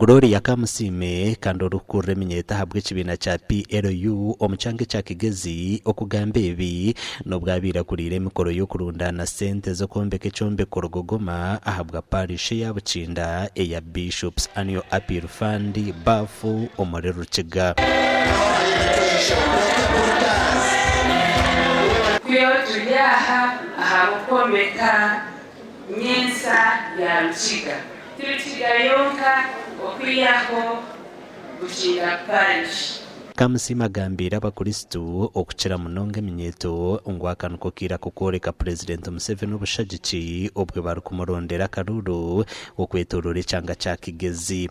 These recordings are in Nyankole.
Gloria Kamusiime kandi orikukurira eminyeeto ahabw'ekibiina kya PLU omu kyanga ekya Kigezi okugamba ebi n'obu abaire akuriire emikoro y'okurundaana sente z'okwombeka ekyombeko Rugogoma ahabwa Parish eya Bukinda eya Bishops Annual Appeal Fund, BAAF, omuri Rukiga. Twiho turi aha ahabw'okwombeka nyensa ya Rukiga. Ti Rukiga yonka okwihaho Bukinda Parish. Kamusiime agambiire abakristu okukira munonga eminyeeto ngu aka niko kaire ak'okworeka Purezidenti Museveni obushagiki obwe barikumurondera akaruuru okwetooroora ekyanga kya Kigezi.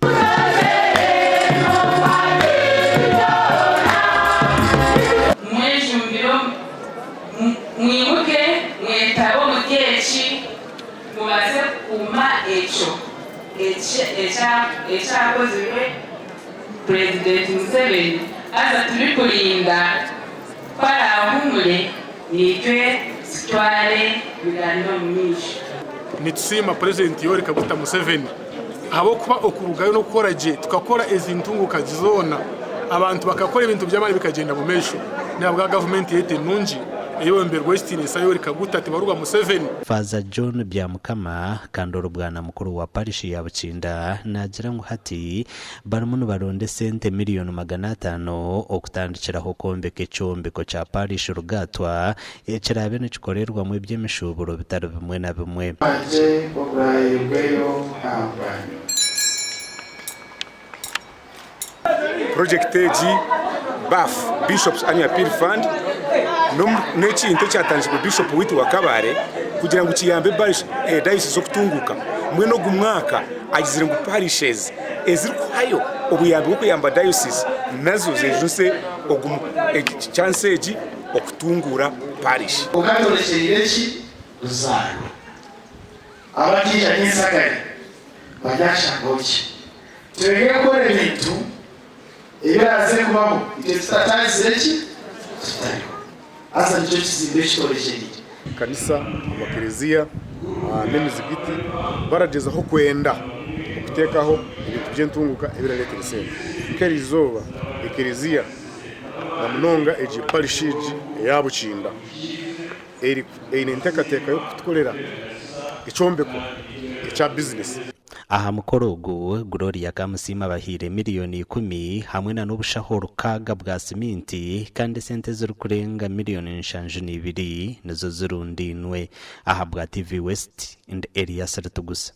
Mwejumbire omu, mwimuke mwetabe omuri eki, mubaase kukuuma ekyo ekyakozirwe Purezidenti Museveni haza turikurinda ku araahuumure naitwe tutware Uganda omu maisho. Nitusiima Purezidenti Yoweri Kaguta Museveni ahabw'okuba okurugayo n'okukora gye tukakora ezi ntunguka zoona abantu bakakora ebintu by'amaani bikagyenda omu maisho n'ahabwa gavumenti yaitu enungi eyebemberwa Ow'ekitiinisa Yoweri Kaguta Tibarurwa Museveni. Faaza John Byamukama kandi ori Bwana Mukuru wa Parishi ya Bukinda naagira ngu hati Barimu nibaronda esente miriyoni 500 okutandikiraho kwombeka ekyombeko kya Parish Rugaatwa ekiraabe nikikorerwamu eby'emishuuburo bitari bimwe na bimwe. Wangye oguraheebweyo ahabwanyu. Purojekiti egi BAF, Bishops Annual Appeal Fund, n'ekintu ekyatandikirwe Bishop waitu wa Kabale kugira ngu kiyambe dayosizi okutunguuka. Mbwenu ogu mwaka agizire ngu parishes ezirikuhayo obuyambi bw'okuyamba dayosizi nazo zejunise chance egi okutunguura parish. Okatorekyeire ki ruzaaro? Abataija n'ensagari baryashangaho ki? Twege kukora ebintu ebiraaze kubaho itwe tutataagisire ki? Tutariho. Haza nikyo kizimbe eki tworekyereire. Ekanisa, amakereziya n'emizigiti baragyezaho kwenda okuteekaho ebintu by'entunguka ebirareetera esente. Nk'eriizooba ekereziya na munonga egi parish egi eya Bukinda eine enteekateeka y'okutukorera ekyombeko ekya bizinesi. Aha mukoro ogu, Gloria Kamusiime abahaire miriyoni ikumi hamwe na n'obushaho rukaaga bwa siminti kandi esente ezirikurenga miriyoni 72 nizo zirundainwe. Ahabwa TV West, ndi Elias Ritugusa.